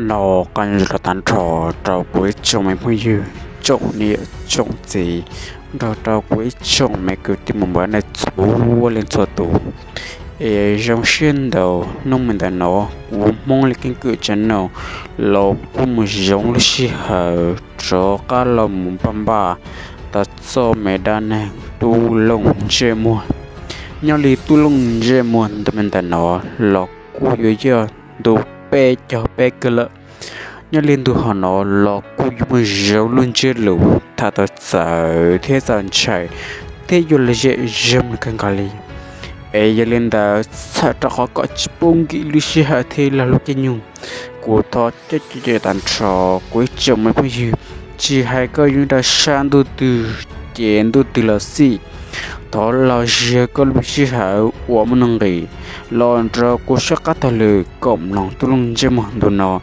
Nyob zoo tag nrho rau kuv ib tsoom me phooj ywg, tsoom niam tsoom txiv, nrog rau kuv ib tsoom me kwv tij mus npawm nej txhua leej txhua tus. Es zoo siab ntau, hnub me ntawm no kuv Hmoob Li Keeb Kwm channel los kuj mus zoo lub sij hawm rov qab los mus npaj npaj tau txoj me dab neeg Tub Looj Ntsej Muag. Nyob li Tub Looj Ntsej Muag ntu me ntawm no los kuj yuav yog ntu peb caug peb kawg lawm. Nyob li ntu hom no los kuj yuav muaj zoo lub ntsiab lus tham tau txawv thiab txaus ntshai thiab yuav lom zem zoo kawg nkaus li. Es yog li ntawd txhawm rau qhov kom tsis pub nkim lub sij hawm thiab lub caij nyoog, kuv thov caw tag nrho kuv ib tsoom me phooj ywg, tsis hais koj yug rau sab ntuj twg ces ntuj twg los xij, thov los zam koj lub sij hawm uas muaj nuj nqis los nrog kuv sab qab taug lw koom mloog Tub Looj Ntsej Muag ntu no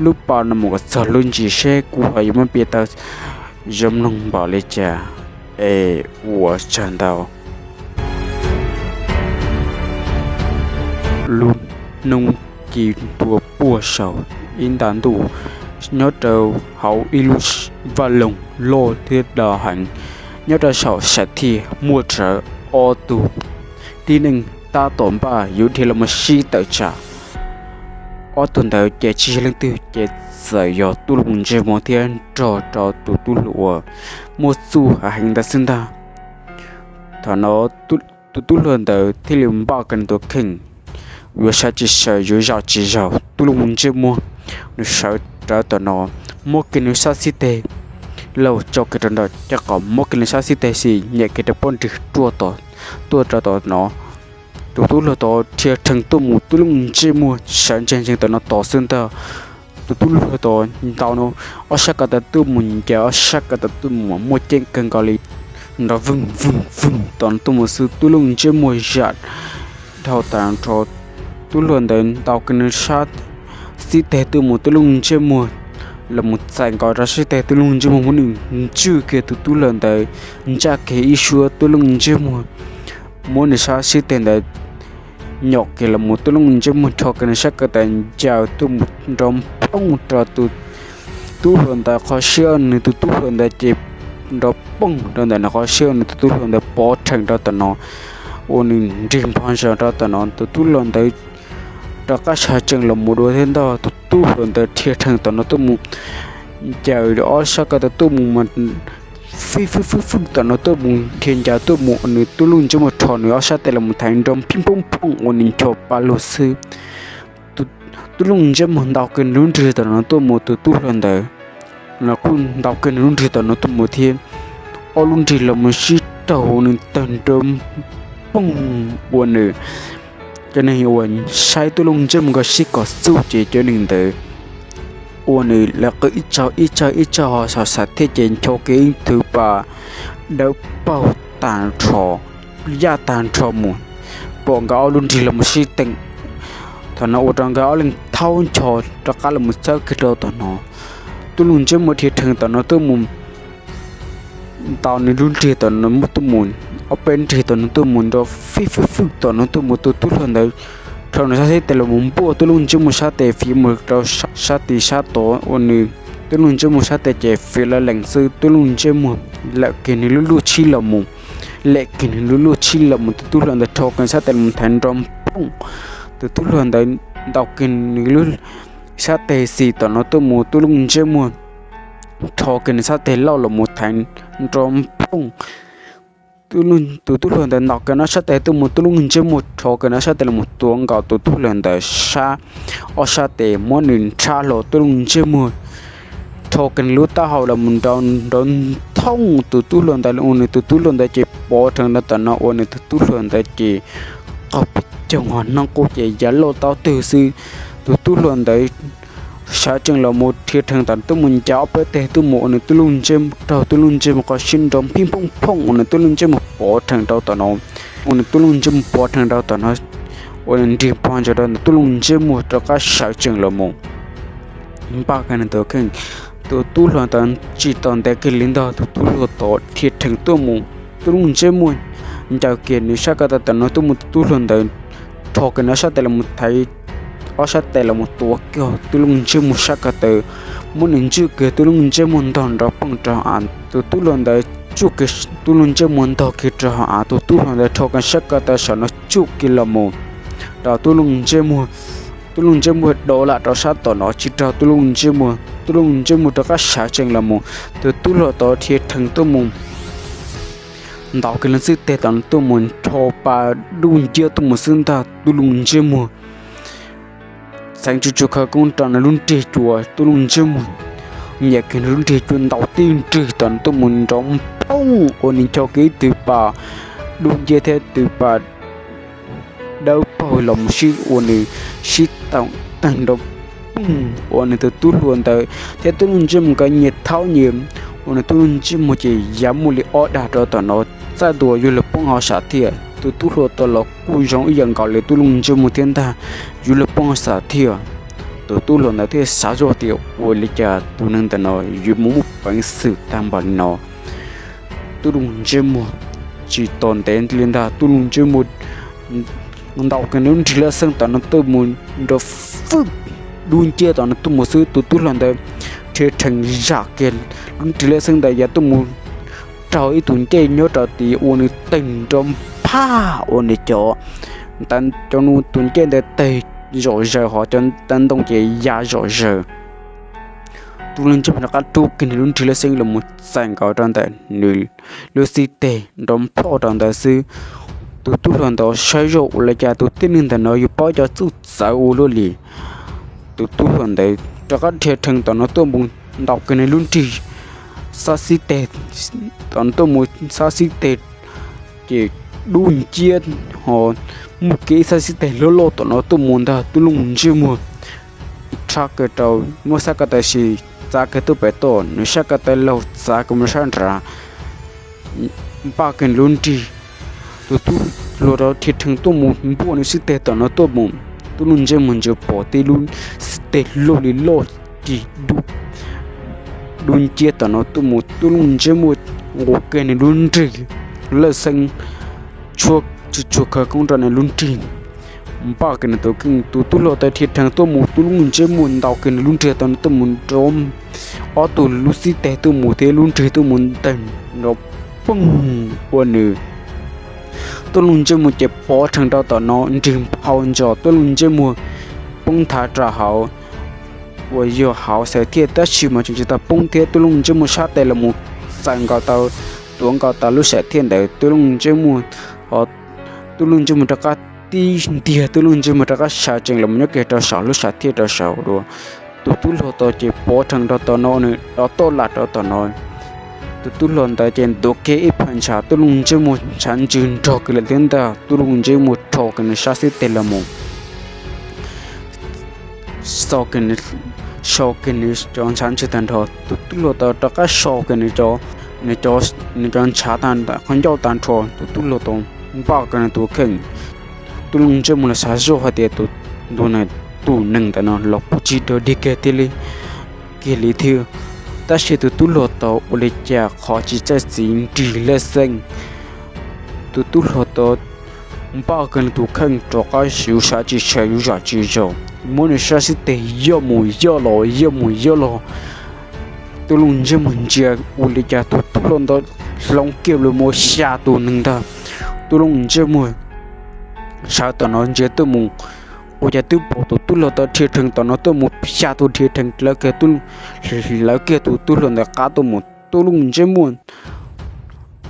lub pas no mus kom txog lub ntsis seb kuv ho yuav muab piav tau zoo mloog npaum li cas. Es ua tsaug ntau. Lub hnub ci ntua puag saum ib nta ntuj, nyob rau hauv ib lub vaj loog loj thiab do heev, nyob rau saum sam thiaj muaj rawv ob tug tib neeg tab tom npaj yuav dhia los mus sib tawm tsam. Ob tug ntawd ces tsis yog leej twg ces txawm yog Tub Looj Ntsej Muag thiab nrog rau tus tub hluas uas muaj txuj hav heev ntawd xwb ntag. Thaum no tus tub hluas ntawd thiaj li npaj kiag nws tus kheej, yuav sawv tsis sawv yuav zaum tsis zaum, Tub Looj Ntsej Muag nws sawv rawv tom no, muab kiag nws sab xib teg laug tso kiag rau nram caj qaum, muab kiag nws sab xib teg xis nyem kiag rau pob nrig ruaj tom, tuaj rau tom no. Tus tub hluas tod dhia rhees tuaj mus, Tub Looj Ntsej Muag sawv ntsees ntsees tom no tos xwb ntag. Tus tub hluas tod ntaus ob sab ko taw tuaj mus, ncaws ob sab ko taw tuaj mus muaj ceem kawg nkaus li, nrov vwg vwg vwg tom no tuaj mus xwb. Tub Looj Ntsej Muag zam dhau tag nrho, tub hluas ntawd ntaus kiag nws sab xib teg tuaj mus, Tub Looj Ntsej Muag los mus txais nkaus rau sab xib teg, Tub Looj Ntsej Muag muab nws ntswj kiag tus tub hluas ntawd, ntsaj kiag ib suab, Tub Looj Ntsej Muag muab nws sab xib teg ntawd nyom kiag los mus, Tub Looj Ntsej Muag rho kiag nws sab ko taw ncaws tuaj mus nrov phooj rau tus tub hluas ntawd qhov siab, nws tus tub hluas ntawd ces nrov poog rau ntawm nws qhov siab, nws tus tub hluas ntawd pov rhees rau tom no, ua nws nrig npog zog rau tom no. Tus tub hluas ntawd rov qab sawv tsees los mus dua thiab ntag, tus tub hluas ntawd dhia rhees tom no tuaj mus, ncaws ob sab ko taw tuaj mus mas fwj fwj fwj fwj tom no tuaj mus, dhia ncaws tuaj mus, nws Tub Looj Ntsej Muag rho nws ob sab tes los mus thaiv nrov phij phooj phooj ua nws ncho pa lug xwb. Tub Looj Ntsej Muag ntaus kiag nws lub nrig tom no tuaj mus, tus tub hluas ntawd los kuj ntaus kiag nws lub nrig tom no tuaj mus thiab. Ob lub nrig los mus sib raug ua nws tawg nrov poog ua nws, cov neeg uas saib Tub Looj Ntsej Muag nkawd sib kom txuj ces cov neeg ntawd ua nws lawv qw ib tsaug ib tsaug ib tsaug ho xav xav thiab ces ncho kiag ib thwv pas dawb paug tag nrho, yaj tag nrho mus, pom nkawd ob lub nrig los mus sib teem. Thaum no ua rau nkawd ob leeg thaub ncho rov qab los mus txawb kiag rau tom no. Tub Looj Ntsej Muag dhia rhees tom no tuaj mus, ntaus nws lub nrig tom no muab tuaj mus, ob peb nrig tom no tuaj mus nrov fij fwj fwj tom no tuaj mus, tus tub hluas ntawd rho nws sab xib tes los mus npuaj Tub Looj Ntsej Muag sab tes fiv mus rau sab tid sab tod ua nws Tub Looj Ntsej Muag sab tes ces fiv lawv lees xwb. Tub Looj Ntsej Muag lawm kiag nws lub luj tshib los mus, lem kiag nws lub luj tshib los mus, tus tub hluas ntawd rho kiag sab tes los thaiv nrov phooj. Tus tub hluas ntawd ntaus kiag nws lub sab tes xis tom no tuaj mus, Tub Looj Ntsej Muag rho kiag nws sab tes lauj los mus thaiv nrov phooj. Tus tub hluas ntawd ntaus kiag nws sab tes tuaj mus, Tub Looj Ntsej Muag rho kiag nws sab tes los mus tuav nkaus tus tub hluas ntawd sab, ob sab tes muab nws ntshab hlo, Tub Looj Ntsej Muag rho kiag nws lub taub hau los mus nrov nrov thooj tus tub hluas ntawd, ua nws tus tub hluas ntawd ces pov rhees rau tom no, ua nws tus tub hluas ntawd ces qaug pes coog ho hnub qub ces ya loj taub twg xwb. Tus tub hluas ntawd sawv tsees los mus dhia rhees tom tuaj mus ncaws ob peb teg tuaj mus ua nws Tub Looj Ntsej, raug Tub Looj Ntsej Muag qhov siab nrov phij phooj phooj ua nws Tub Looj Ntsej Muag pov rhees rau tom no, ua nws Tub Looj Ntsej Muag pov rhees rau tom no, ua nws nrig npog ntsaws rau nws Tub Looj Ntsej Muag rov qab sawv tsees los mus npaj kiag nws tus kheej. Tus tub hluas ntawd tsis tau ntev kiag li ntag, tus tub hluas tod dhia rhees tuaj mus, Tub Looj Ntsej Muag ncaws kiag nws sab ko taw tom no tuaj mus, tus tub hluas ntawd rho kiag nws sab tes los mus thaiv ob sab tes los mus tuav kiag tub Looj Ntsej Muag sab ko taw, muab nws ntswj kiag tub Looj Ntsej Muag ntog nrov poog rau hauv av. Tus tub hluas ntawd tsuj kiag tub Looj Ntsej Muag ntog kiag rau hauv av, tus tub hluas ntawd rho kiag sab ko taw saum no tsuj kiag los mus rau tub Looj Ntsej Muag. Tub Looj Ntsej Muag dov lam rau sab tom no tsis raug tub Looj Ntsej Muag, tub Looj Ntsej Muag rov qab sawv tsees los mus, tus tub hluas tod dhia rhees tuaj mus ntaus kiag lub xib teg tom no tuaj mus nrho pa dub nciab tuaj mus xwb ntag tub Looj Ntsej Muag. Xeev tsuj tsuj khawv koob rau nws lub nrig cua, tub Looj Ntsej Muag nyiam kiag nws lub nrig cua ntaus tib nrig tom no tuaj mus nrov phooj ua nws ncho kiag ib tug pas dub nciab thiab tug pas dawb paug los mus sib ua nws sib taum tag nrov poog ua nws tus tub hluas ntawd thiab tub Looj Ntsej Muag nkawd nyias thaub nyias ua nws tub Looj Ntsej Muag ces yav muaj li ob dag rau tom no txaj ntua yuav luag poob hauv sam thiaj. Tus tub hluas tod los kuj zoo ib yam nkaus li tub Looj Ntsej Muag thiab ntag, yuav luag poob hauv sam thiaj. Tus tub hluas ntawd thiaj xav zoj tias ua li cas tus neeg ntawm no yuav mus muaj peev xwm tag npaum li no. Tub Looj Ntsej Muag tsis tos ntev li ntag, tub Looj Ntsej Muag ntaus kiag nws lub nrig laj xeeb tom no tuaj mus nrov fwj dub nciab tom no tuaj mus xwb, tus tub hluas ntawd dhia rhees zam kiag lub nrig laj xeeb ntawd yav tuaj mus raug ib tug ncej nyob rau tid ua nws tawg nrov nphaj ua nws cov, cov tus ncej ntawd tawg zom zaws hos cov taw ntoo ces ya zom zaws. Tub Looj Ntsej Muag rov qab rub kiag nws lub nrig laj xeeb los mus txais nkaus rau ntawm nws lub xib teg nrov nplhoj rau ntawd xwb. Tus tub hluas ntawd saib zoj ua li cas tus tib neeg ntawm no yuav paub cov txuj txawv ua luaj li. Tus tub hluas ntawd rov qab dhia rhees tom no tuaj mus ntaus kiag nws lub nrig xab xib teg tom no tuaj mus xab xib teg ces dub nciab ho muaj kiag ib xab xib teg loj loj tom no tuaj mus ntag tub Looj Ntsej Muag rhab kiag rau muab sab ko taw sis txav kiag tuaj pem toj, nws sab ko taw laug txav kiag mus sab nrad npaj kiag nws lub nrig. Tus tub hluas rov dhia rhees tuaj mus npuaj nws xib teg tom no tuaj mus, tub Looj Ntsej Muag ntsia pom tib lub xib teg loj li loj ci dub dub nciab tom no tuaj mus, tub Looj Ntsej Muag nqus kiag nws lub nrig laj xeeb tshuab tsuj tsuag khawv koob rau nws lub nrig npaj kiag nws tus kheej. Tus tub hluas tod dhia rhees tuaj mus, tub Looj Ntsej Muag ntaus kiag nws lub nrig tom no tuaj mus nrov ob tug lub xib teg tuaj mus thiab lub nrig tuaj mus ntawg nrov poog ua nws tub Looj Ntsej Muag ces pov rhees rau tom no nrig nphau ntsos, tub Looj Ntsej Muag poob nthav rau hauv uas yog hauv sam thiaj, tab sis mas tseem tsis tau poob thiab, tub Looj Ntsej Muag sab tes los mus txais nkaus tau, tuav nkaus tau lub sam thiaj ntawd, tub Looj Ntsej Muag, tub Looj Ntsej Muag rov qab tib ntiag, tub Looj Ntsej Muag rov qab sawv tsees los mus nyob kiag rau saum lub sam thiaj rau saum dua. Tus tub hluas tod ces pov rhees rau tom no, nws dov toj lam rau tom no. Tus tub hluas ntawd ces ntuav kiag ib phav ntshav, tub Looj Ntsej Muag ntshav ntsws nrog kiag lawm thiab ntag, tub Looj Ntsej Muag rho kiag nws sab xib teg los mus xo kiag nws, sau kiag nws cov ntshav ntsws tag nrho, tus tub hluas tod rov qab sau kiag nws cov, nws cov ntshav tag qhov ncauj tag nrho, tus tub hluas tod npaj kiag nws tus kheej. Tub Looj Ntsej Muag los xav zoj hais tias tus ntu tus neeg ntawm no los puas tsis dog dig kiag thiaj li, kiag li thiab. Tab sis tus tub hluas tod ua li cas qhov tsis txawj txiv nrig lej xeej, tus tub hluas tod npaj kiag nws tus kheej rov qab yuav sawv tsis sawv yuav zam tsis zaum, muab nws sab xib teg yoj mus yoj los yoj mus yoj los. Tub Looj Ntsej Muag ntsia ua li cas tus tub hluas ntawd hloov kiag los mus xya tus neeg ntag. Tub Looj Ntsej Muag sawv tom no ntsia tuaj mus, ua cas twb pom tus tub hluas tod dhia rhees tom no tuaj mus xya tus dhia rhees lawv kiag, lawv kiag tus tub hluas ntawd qab tuaj mus, tub Looj Ntsej Muag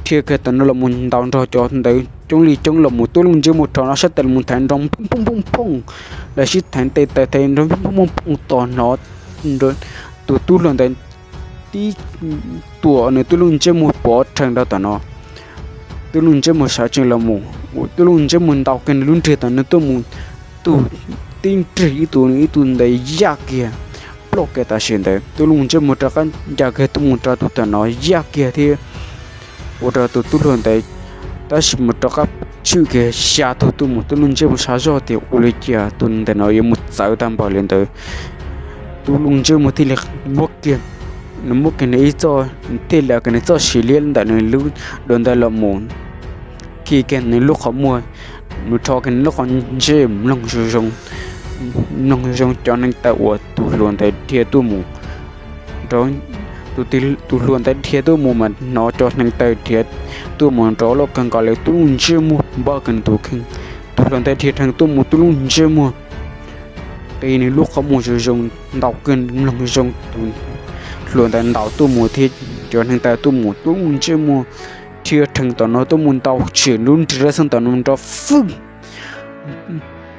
dhia kiag tom no los mus ntaus nrog cov ntawd coob li coob los mus, tub Looj Ntsej Muag rho no sab tes los mus thaiv nrov phooj phooj phooj, lawv sib thaiv tes taw thaiv nrov phooj phooj phooj tos hnov tus tub hluas ntawd tib tuam nws tub Looj Ntsej Muag pov rhees rau tom no. Tub Looj Ntsej Muag sawv tsees los mus, tub Looj Ntsej Muag ntaus kiag nws lub nrig tom no tuaj mus, tus tib nrig ib tug nws ib tug ntawd yaj kiag ploj kiag tam sim ntawd, tub Looj Ntsej Muag rov qab ncaws kiag tuaj mus rau tus tom no yaj kiag thiab ua rau tus tub hluas ntawd, tab sis mus rov qab tshwj kiag xya tug tuaj mus, tub Looj Ntsej Muag xav zoj tias ua li cas tus ntawm no yuav mus txawv tag npaum li ntawd. Tub Looj Ntsej Muag thiaj li muab kiag, nws muab kiag nws ib txoj, thiaj li kiag nws txoj siv liab ntawm nws lub dua ntawd los mus khi kiag nws lub qhov muag, nws rho kiag nws lub qhov ntsej mloog zoo zoo, mloog zoo cov hneev taw uas tus hluas ntawd dhia tuaj mus. Tus hluas ntawd dhia tuaj mus mas hnov cov hneev taw dhia tuaj mus nrov loj kawg nkaus li. Tub Luj Ntsej Muag npaj kiag nws tus kheej, tus hluas ntawd dhia rhees tuaj mus, Tub Luj Ntsej Muag qi nws lub qhov muag zoo zoo, ntaus kiag mloog zoo, tus hluas ntawd ntaus tuaj mus thiab cov hneev taw tuaj mus, Tub Luj Ntsej Muag dhia rhees tom no tuaj mus ntaus tshem lub nrig laj xeeb tom no nrov fwj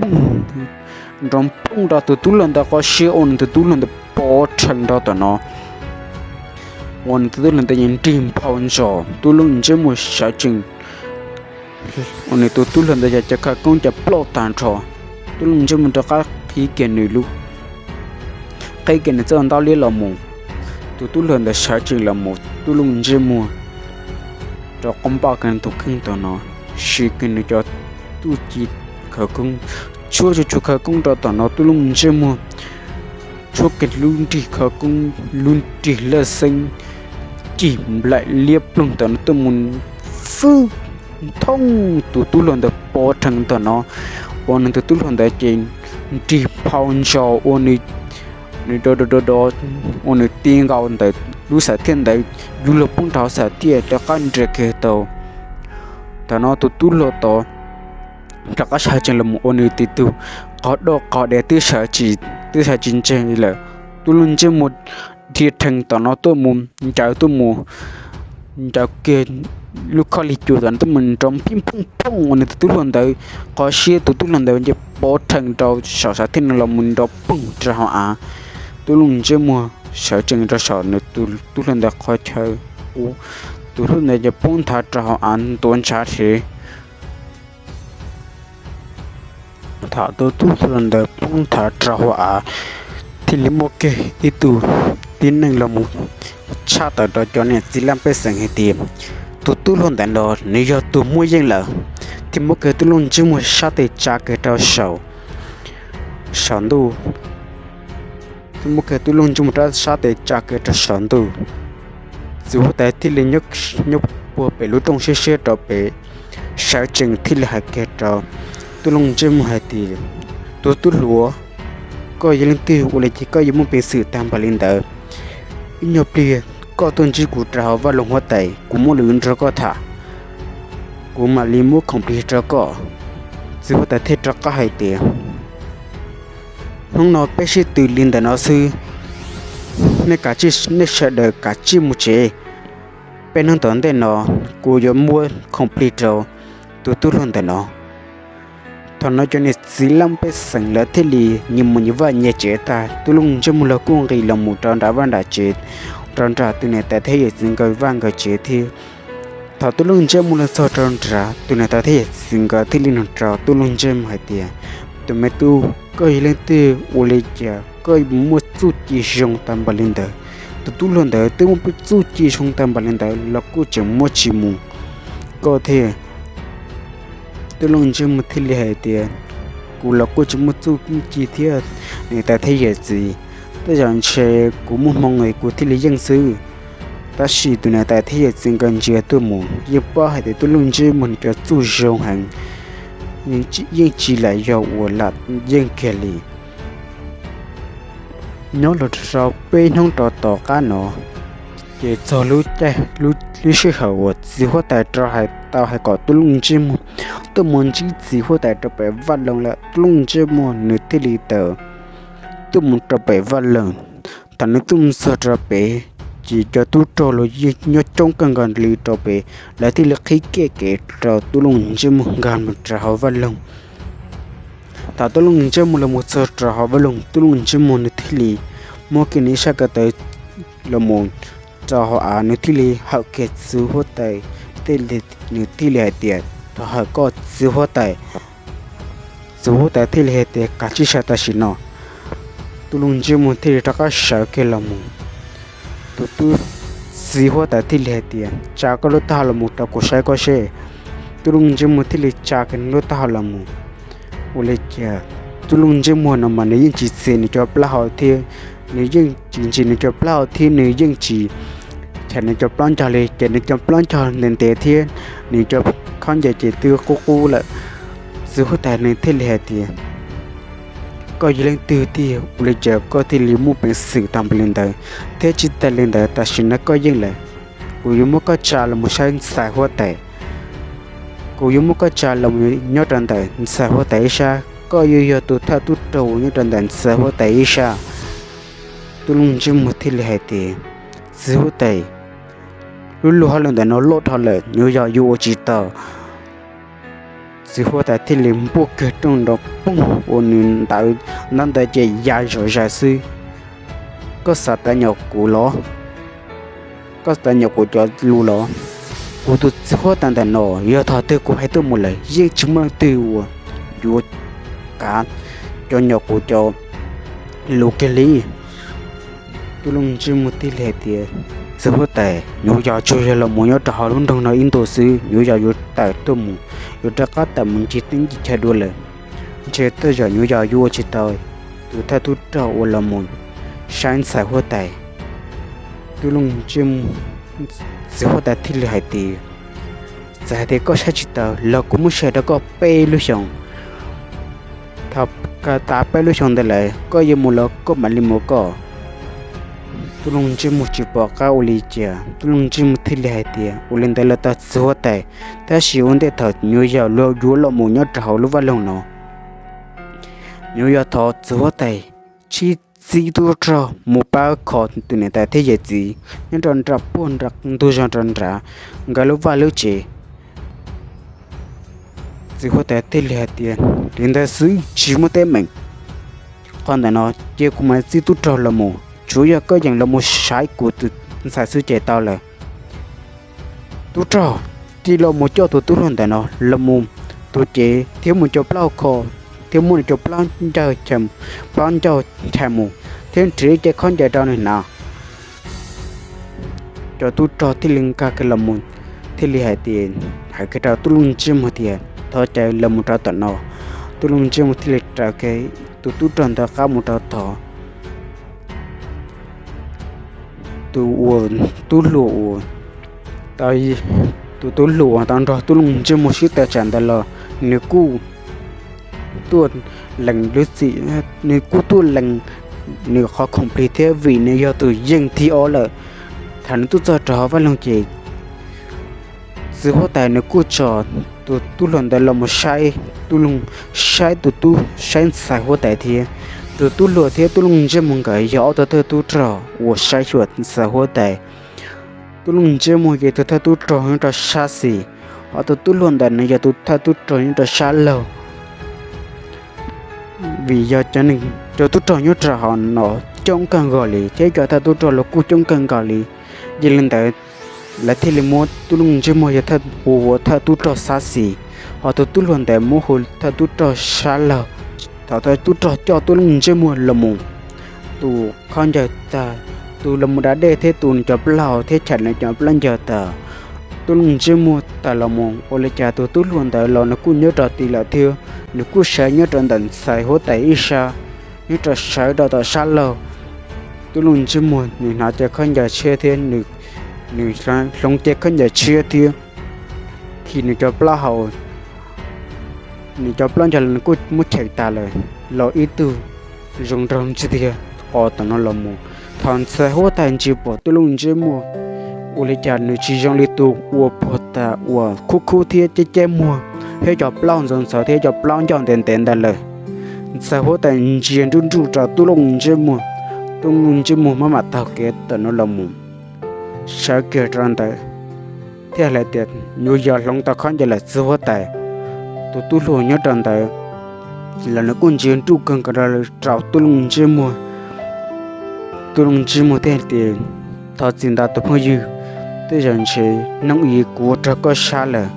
poog, nrov poog rau tus tub hluas ntawd qhov siab, ua nws tus tub hluas ntawd pov rhees rau tom no, ua nws tus tub hluas ntawd nrig nphau ntsos. Tub Luj Ntsej Muag sawv tsees, ua nws tus tub hluas ntawd cov khav koob cov plaub tag nrho. Tub Luj Ntsej Muag rov qab qhib kiag nws lub, qhib kiag nws txoj ntaub liab los mus. Tus tub hluas ntawd sawv tsees los mus, Tub Luj Ntsej Muag rov qab npaj kiag nws tus kheej tom no, siv kiag nws cov txuj ci khawv koob, tshuab tsuag tsuag khawv koob rau tom no. Tub Luj Ntsej Muag tshuab kiag lub nrig khawv koob, lub nrig laj xeeb cig nplaim liab ploog tom no tuaj mus fwj thoob tus tub hluas ntawd pov rhees tom no, ua nws tus tub hluas ntawd ces nrig nphau ntsos ua nws, nws do do do do, ua nws ti nkaus ntawm lub xam thiaj ntawd, yuav luag poob rau xam thiaj rov qab nres kiag tau. Thaum no tus tub hluas tod rov qab sawv tsees los mus ua nws tus tub qhov doj qhov diav twb sawv tsis ntseeg lawm. Tub Luj Ntsej Muag dhia rhees tom no tuaj mus ncaws tuaj mus, ncaws kiag lub khob lig cua tom no tuaj mus nrov phij phooj phooj ua nws tus tub hluas ntawd qhov siab, tus tub hluas ntawd ces pov rhees rau saum xam thiaj no los mus nrov poog rau hauv av. Tub Luj Ntsej Muag sawv tsees rau saum nws tus tub hluas ntawd qhov chaw, tus tub hluas ntawd ces poob nthav rau hauv av ntuav ntshav heev. Thaum tus tub hluas ntawd poob nthav rau hauv av, thiaj li muaj kiag ib tug tib neeg los mus tshaj tawm rau cov niam txiv laj pej xeem hais tias tus tub hluas ntawd no nws yog tus muaj yeej lawm, thiaj muab kiag Tub Luj Ntsej Muag sab tes tsa kiag rau saum, saum ntuj. Thiaj muab kiag Tub Luj Ntsej Muag rab sab tes tsa kiag rau saum ntuj. Txiv huab tais thiaj li nyob puag pem lub rooj siab siab rau pem, sawv tsees thiaj li hais kiag rau Tub Luj Ntsej Muag hais tias, tus tub hluas, koj yog leej twg ua li cas koj yuav muaj peev xwm tag npaum li ntawd? Ib nyuag pliag koj tuaj ntsib kuv rau hauv vaj loog huab tais, kuv muaj lus nrog koj tham, kuv mam li muab khoom plig rau koj. Txiv huab tais thiaj rov qab hais tias, hnub no peb sib tw li ntawm no xwb, nej kav tsij, nej sawv daws kav tsij mus tsev. Peb hnub tom ntej no kuv yuav muab khoom plig rau tus tub hluas ntawm no. Thaum no cov niam txiv laj pej xeem lawv thiaj li nyias mus nyias vaj nyias tsev tag, Tub Luj Ntsej Muag los kuj nqis los mus rau nram vaj nram tsev, rau nram tus niam tais thiab yawm txiv nkawd vaj nkawd tsev thiab. Thaum Tub Luj Ntsej Muag los txog rau nram, tus niam tais thiab yawm txiv nkawd thiaj li nug rau Tub Luj Ntsej Muag hais tias, tus me tub, koj yog leej twg ua li cas koj muaj txuj ci zoo tag npaum li ntawd? Tus tub hluas ntawd twb muaj txuj ci zoo tag npaum li ntawd los kuj tseem muab tsis mus koj thiab. Tub Luj Ntsej Muag thiaj li hais tias, kuv los kuj tsis muaj txuj ci thiab, niam tais thiab yawm txiv, tej zaum ntshe kuv muaj hmoo es kuv thiaj li yeej xwb. Tab sis tus niam tais thiab yawm txiv nkawd ntsia tuaj mus yeej paub hais tias Tub Luj Ntsej Muag nws cov txuj zoo heev, yeej tsis lam yog uas lam yeej kiag li. Nyob los rau peb hnub rau tom qab no, ces txog lub caij, lub sij hawm uas txiv huab tais rau hais tau hais kom Tub Luj Ntsej Muag tuaj mus ntsib txiv huab tais rau pem vaj loog lawm, Tub Luj Ntsej Muag nws thiaj li tawm tuaj mus rau pem vaj loog. Thaum nws tuaj mus txog rau pem, ces cov tub rog los yeej nyob coob kawg nkaus li rau pem, lawv thiaj li qhib kiag kev rau Tub Luj Ntsej Muag nkag mus rau hauv vaj loog. Thaum Tub Luj Ntsej Muag los mus txog rau hauv vaj loog, Tub Luj Ntsej Muag nws thiaj li muab kiag nws ib sab ko taw los mus rau hauv av, nws thiaj li hawm kiag txiv huab tais, nws thiaj li hais tias, thov hawm koj txiv huab tais. Txiv huab tais thiaj li hais tias, kav tsij sawv tam sim no. Tub Luj Ntsej Muag thiaj li rov qab sawv kiag los mus. Tus tub, txiv huab tais thiaj li hais tias, tsa koj lub taub hau los mus rau kuv saib koj seb. Tub Luj Ntsej Muag thiaj li tsa kiag nws lub taub hau los mus. Ua li cas Tub Luj Ntsej Muag no mas nws yeej tsis txi nws cov plaub hau thiab, nws yeej tsis ntsis nws cov plaub hau thiab, nws yeej tsis chais nws cov plaub ncog li, ces nws cov plaub ncog ntev ntev thiab nws cov khaub ncaws ces twb qub qub lawm. Txiv huab tais nws thiaj li hais tias, Koj yog leej twg tiag ua li cas koj thiaj li muaj peev xwm tau npaum li ntawd? Thiab tsis tas li ntawd, tam sim no koj yeej lawm, kuv yuav muab koj tsa los mus saib ntxhais huab tais. Kuv yuav muab koj tsa los mus nyob rau ntawm ntxhais huab tais ib sab. Koj yuav yog tus thawj tub rog uas nyob rau ntawm ntxhais huab tais ib sab. Tub Looj Ntsej Muag thiaj li hais tias, txiv huab tais, lub luag hauj lwm ntawm no loj dhau lawm, nyuam yaus yuav ua tsis tau. Txiv huab tais thiaj li npuaj kiag rooj nrov poog uas nws ntawd, ntab ntawd ces ya zom zaws xwb. Koj xav tawv nyom kuv los? Koj xav tawv nyom kuv cov lus los? Kuv tus txiv huab tais ntawm no, yog thaum twg kuv hais tuaj mus lawm yeej tsis muaj leej twg uas yuav kav cov nyom kuv cov lus kiag li. Tub Looj Ntsej Muag thiaj li hais tias, txiv huab tais, nyuam yaus tsuas yog los mus nyob rau hauv lub nroog no ib ntus xwb, nyuam yaus yuav tawm tuaj mus, yuav rov qab tawm mus ncig teb ncig chaw dua lawm. Ntshe tej zaum nyuam yaus yuav ua tsis tau tus thawj tub rog uas los mus saib ntxhais huab tais. Tub Looj Ntsej Muag, txiv huab tais thiaj li hais tias, txawm hais tias koj saib tsis tau los kuv muab sia rau koj peb lub xyoos. Thaum kawg tas peb lub xyoos ntawd lawm koj yuav mus los koj mam li mus koj. Tub Looj Ntsej Muag tsis pom qab ua li cas, Tub Looj Ntsej Muag thiaj li hais tias, ua li ntawd los tau txiv huab tais, tab sis ua ntej thaum nyuam yaus yuav los mus nyob rau hauv lub vaj loog no, nyuam yaus thov txiv huab tais txib tub rog mus pab kho tus niam tais thiab yawm txiv nyob rau nram puag nram ntug zos rau nrad nkawd lub vaj lub tsev. Txiv huab tais thiaj li hais tias, li ntawd xwb tsis muaj teeb meem. Qhov ntawm no cia kuv mam txib tub rog los mus, tsuav yog koj yeem los mus saib kuv tus ntxhais xwb ces tau lawm. Tub rog, cia los mus coj tus tub hluas ntawm no los mus tus cev thiab mus cov plaub kho, thiab muab nws cov plaub ncauj, plaub ncauj nchais mus, thiab nrhiav ib ce khaub ncaws rau nws hnav. Cov tub rog thiaj li nkag kiag los mus, thiaj li hais tias, hais kiag rau Tub Looj Ntsej Muag tias, thov caw los mus rau tom no. Tub Looj Ntsej Muag thiaj li raws kiag tus tub rog ntawd qab mus rau tod. Tus uas tub hluas uas, tus tub hluas uas tau nrog Tub Looj Ntsej Muag sib tawm tsam ntawd los nws kuj tuaj lees lub txim, nws kuj tuaj lees nws qhov khoom plig thiab vim nws yog tus yeej thib ob lawm. Thaum nws tuaj txog rau hauv vaj loog ces txiv huab tais nws kuj tso tus tub hluas ntawd los mus saib, saib tus tub, saib ntxhais huab tais thiab. Tus tub hluas thiab Tub Looj Ntsej Muag nkawd yog ob tug thawj tub rog uas saib xyuas ntxhais huab tais. Tub Looj Ntsej Muag yog tus thawj tub rog nyob rau sab xis, ho tus tub hluas ntawd nws yog tus thawj tub rog nyob rau sab laug. Vim yog cov tub rog nyob rau hauv no coob kawg nkaus li thiab cov thawj tub rog los kuj coob kawg nkaus li, yog li ntawd lawv thiaj li muab Tub Looj Ntsej Muag yog thawj, hu ua thawj tub rog sab xis, ho tus tub hluas ntawd muab hu thawj tub rog sab laug. Thaum thawj tub rog coj Tub Looj Ntsej Muag los mus, tus khaub ncaws tag, tus los mus da dej thiab tus nws cov plaub hau thiab chais nws cov plaub ncaug tag, Tub Looj Ntsej Muag tawm los mus ua li cas tus tub hluas ntawd los nws kuj nyob rau tid lawm thiab nws kuj sawv nyob rau ntawm ntxhais huab tais ib sab, nyob rau sawv rau tom sab laug. Tub Looj Ntsej Muag nws hnav cev khaub ncaws tshiab thiab nws hloov cev khaub ncaws tshiab thiab khi nws cov plaub hau, nws cov plaub ncaug los nws kuj muab chais tas lawm, los ib tug zoo nraug ntsig tiag qos tom no los mus. Thaum ntxhais huab tais ntsia pom Tub Looj Ntsej Muag, ua li cas nws tsis zoo li tus uas puag ta uas khub khub thiab ceb ceb muag thiab cov plaub ntxhov ntxhov thiab cov plaub ncaug ntev ntev ntawd lawm. Ntxhais huab tais ntsia nruj nruj rau Tub Looj Ntsej Muag, Tub Looj Ntsej Muag maj mam taug kev tom no los mus, sawv kiag rau ntawd thiab hais tias, nyuam yaus hloov tau khaub ncaws lawm txiv huab tais. Tus tub hluas nyob rau ntawd los nws kuj ntsia nruj kawg nkaus rau Tub Looj Ntsej Muag. Tub Looj Ntsej Muag thiaj hais tias, thov txim ntau tus phooj ywg, tej zaum ntshe hnub ib kuv ua raug koj sab lawm.